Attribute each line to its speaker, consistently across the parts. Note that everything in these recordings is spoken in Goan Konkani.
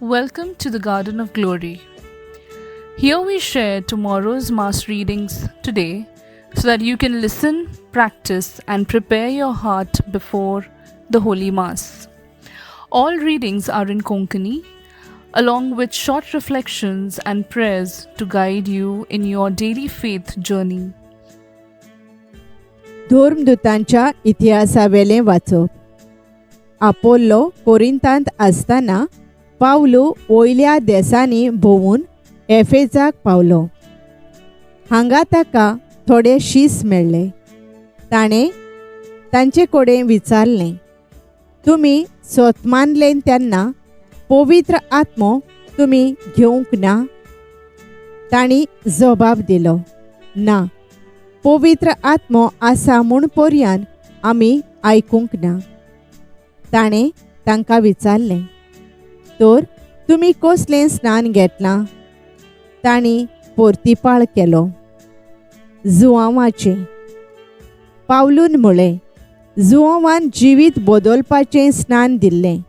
Speaker 1: Welcome to the Garden of Glory. Here we share tomorrow's Mass readings today so that you can listen, practice, and prepare your heart before the Holy Mass. All readings are in Konkani, along with short reflections and prayers to guide you in your daily faith journey.
Speaker 2: धर्मदूतांच्या इतिहासावेलें वाचप. आपोल्लो कोरिंतांत आसतना पावलू वयल्या देसांनी भोंवून एफेजाक पावलो. हांगा ताका थोडे शीस मेळ्ळे. ताणें तांचे कडेन विचारलें, तुमी सोत मानले तेन्ना पवित्र आत्मो तुमी घेवंक ना? तांणी जबाब दिलो, ना, पवित्र आत्मो आसा म्हूण पर्यान आमी आयकूंक ना. ताणें तांकां विचारलें, तर तुमी कसलें स्नान घेतलां? तांणी पोर्तिपाळ केलो, जुआंवाचें. पावलून म्हळें, जुआंवान जिवीत बदलपाचें स्नान दिल्लें,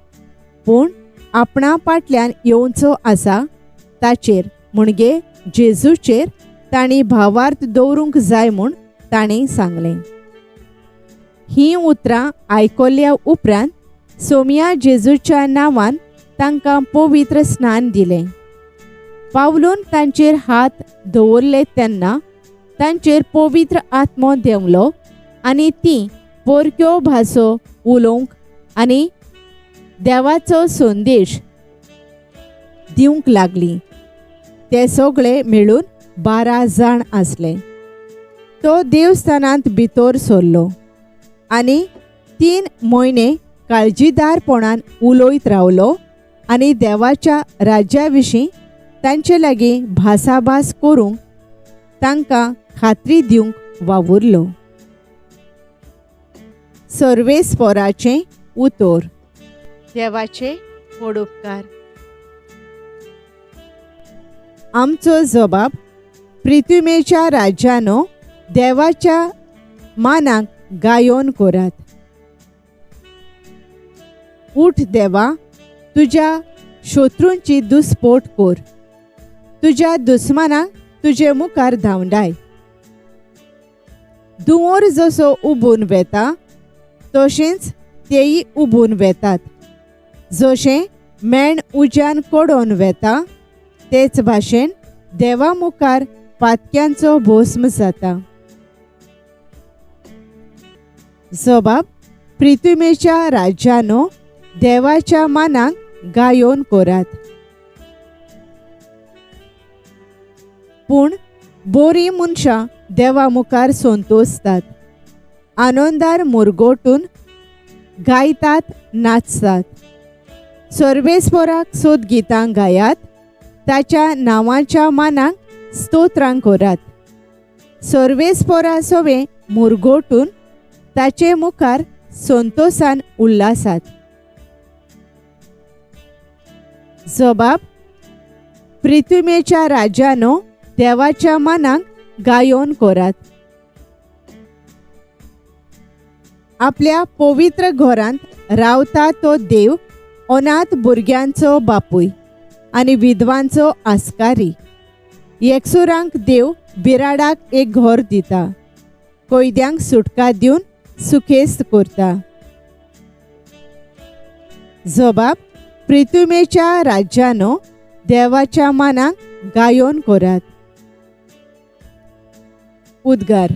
Speaker 2: पूण आपणा फाटल्यान येवचो आसा ताचेर म्हणजे जेजूचेर तांणी भावार्थ दवरूंक जाय म्हूण ताणें सांगलें. हीं उतरां आयकल्या उपरांत सोमया जेजूच्या नांवान तांकां पवित्र स्नान दिलें. पावलून तांचेर हात दवरले तेन्ना तांचेर पवित्र आत्मो देंवलो आनी तीं परक्यो भासो उलोवंक आनी देवाचो संदेश दिवंक लागलीं. ते सगळे मेळून 12 जाण आसले. तो देवस्थानांत भितर सरलो आनी 3 म्हयने काळजीदारपणान उलयत रावलो आनी देवाच्या राज्या विशीं तांचे लागीं भासाभास करूंक तांकां खात्री दिवंक वावुरलो. सर्वेस्पोराचें उतर. देवाचे व्हड उपकार. आमचो जबाब प्रिथुमेच्या राज्यानो देवाच्या मानाक गायोन करात. उठ देवा, तुज्या शत्रूंची दुस्पोट कर, तुज्या दुस्मानाक तुजे मुखार धांवडाय. दुंवर जसो उबून वेता तशेंच तेय उबून वेतात. जशें मेण उज्यान कडोवन वेता तेच भाशेन देवा मुखार पातक्यांचो भस्म जाता. जबाब प्रिथुमेच्या राज्यानो देवाच्या मानाक गायोन करात. पूण बोरी मनशां देवा मुखार संतोसतात, आनंदार मुरगोटून गायतात, नाचतात. सर्वेस्पोराक सोद गितां गायात, ताच्या नांवाच्या मानाक स्तोत्रां करात. सर्वेस्पोरा सवें मुरगोटून ताचे मुखार संतोसान उल्लासात. जबाब प्रिथुमेच्या राज्यानो देवाच्या मानाक गायोन करात. आपल्या पवित्र घरांत रावता तो देव अनाथ भुरग्यांचो बापूय आनी विधवांचो आस्कारी. एकसुरांक देव बिराडाक एक घर दिता, कैद्यांक सुटका दिवन सुखेस्त करता. जबाब प्रिथुमेच्या राज्यानो देवाच्या मानाक गायोन करात. उद्गार.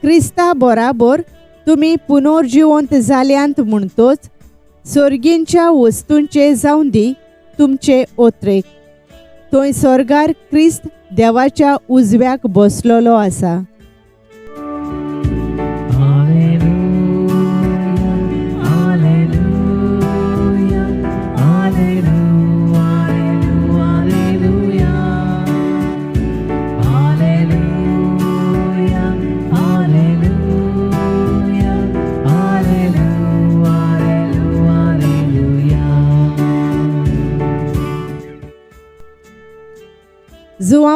Speaker 2: क्रिस्ता बराबर तुमी पुनर्जिवंत जाल्यांत म्हणटोच सर्गींच्या वस्तूंचे जावन दी तुमचे ओत्रेक. थंय स्वर्गार क्रिस्त देवाच्या उजव्याक बसलेलो आसा.
Speaker 3: Hallelujah, hallelujah, hallelujah,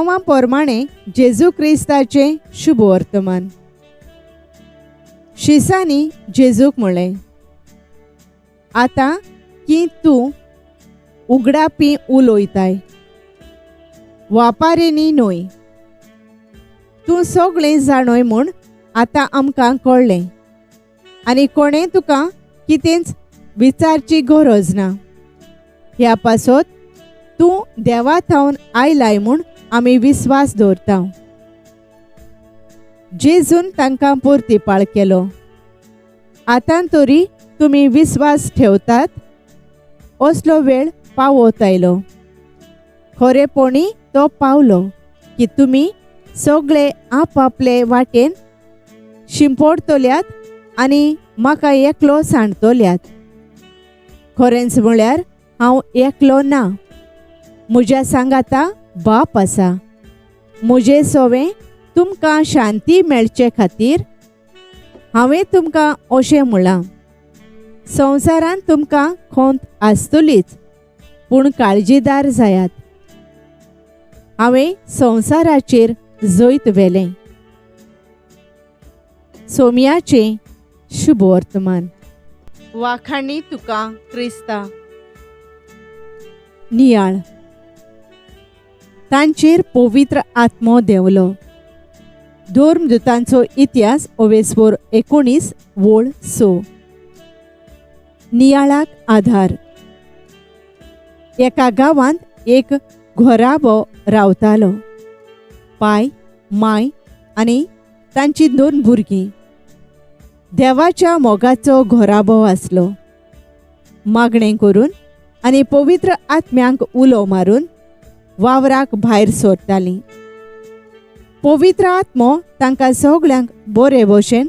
Speaker 2: मार्तोमा पोरमाणे जेजू क्रिस्ताचें शुभवर्तमान. शिसांनी जेजूक म्हणलें, आतां की तूं उगडापी उलयताय, वापारेनी न्हय. तूं सगळें जाणय म्हूण आतां आमकां कळ्ळें आनी कोणें तुका कितेंच विचारची गरज ना. ह्या पासत तूं देवा थावन आयलाय म्हूण आमी विस्वास दवरता. जेजून तांकां परतीपाळ केलो, आतां तरी तुमी विस्वास ठेवतात असलो वेळ पावत आयलो. खरेपणी तो पावलो की तुमी सगळे आपआपले वाटेन शिंपडतल्यात आनी म्हाका एकलो सांडतल्यात. खरेंच म्हळ्यार हांव एकलो ना, म्हज्या सांगाता बाप आसा. म्हजे सोवें तुमकां शांती मेळचे खातीर हांवें तुमकां अशें म्हळां. संवसारांत तुमकां खंत आसतलीच, पूण काळजीदार जायात. हांवें संवसाराचेर जैत व्हेलें. सोम्याचें शुभवर्तमान. वाखाणी तुका क्रिस्ता. नियाळ. तांचेर पवित्र आत्मो देंवलो. धर्मदूतांचो इतिहास ओवेस्वोर 19 वोळ 6. नियाळाक आधार. एका गांवांत एक घराबो रावतालो. पाय, माय आनी तांची 2 भुरगीं. देवाच्या मोगाचो घराबो आसलो. मागणें करून आनी पवित्र आत्म्यांक उलो मारून वावराक भायर सरतालीं. पवित्र आत्मो तांकां सगळ्यांक बरे भशेन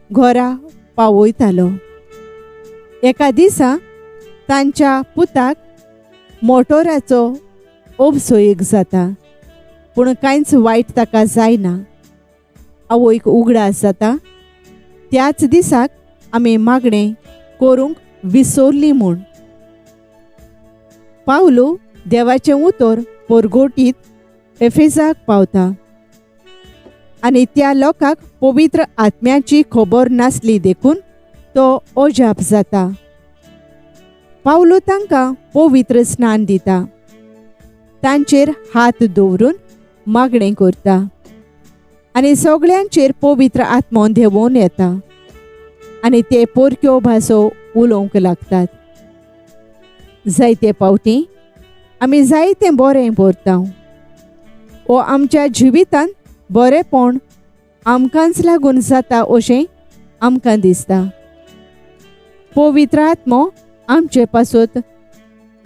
Speaker 2: घरा पावयतालो. एका दिसा तांच्या पुताक मोटोराचो अबसोयीक जाता, पूण कांयच वायट ताका जायना. आवयक उगडास जाता त्याच दिसाक आमी मागणें करूंक विसरली म्हूण. पावलो देवाचें उतर पोरगोटीत एफेजाक पावता आनी त्या लोकांक पवित्र आत्म्याची खबर नासली देखून तो अजाप जाता. पावलो तांकां पवित्र स्नान दिता, तांचेर हात दवरून मागणें करता आनी सगळ्यांचेर पवित्र आत्मो देंवोवन येता आनी ते पोरक्यो भासो उलोवंक लागतात. जायते पावटी आमी जायतें बरें करता वो आमच्या जिवितांत बरेंपण आमकांच लागून जाता अशें आमकां दिसता. पवित्र आत्मो आमचे पासत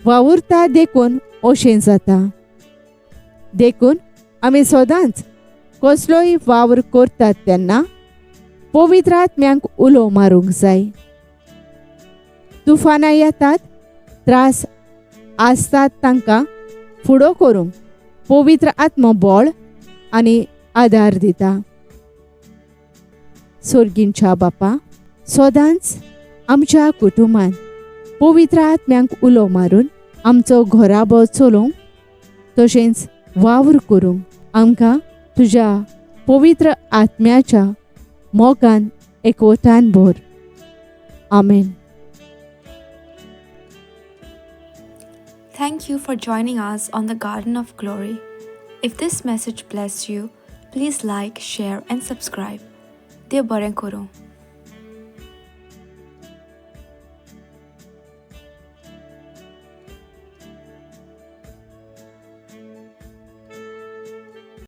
Speaker 2: वावुरता देखून अशें जाता. देखून आमी सदांच कसलोय वावर करतात तेन्ना पवित्र आत्म्यांक उलो मारूंक जाय. तुफानां येतात, त्रास आसतात, तांकां फुडो करूंक पवित्र आत्मो बळ आनी आदार दिता. सोर्गींच्या बापा, सदांच आमच्या कुटुंबान पवित्र आत्म्यांक उलो मारून आमचो घराबो चलोवंक तशेंच वावर करूंक आमकां तुज्या पवित्र आत्म्याच्या मोगान एकवटान भर. आमेन.
Speaker 3: Thank you for joining us on the Garden of Glory. If this message blessed you, please like, share and subscribe. Dev बरें करूं.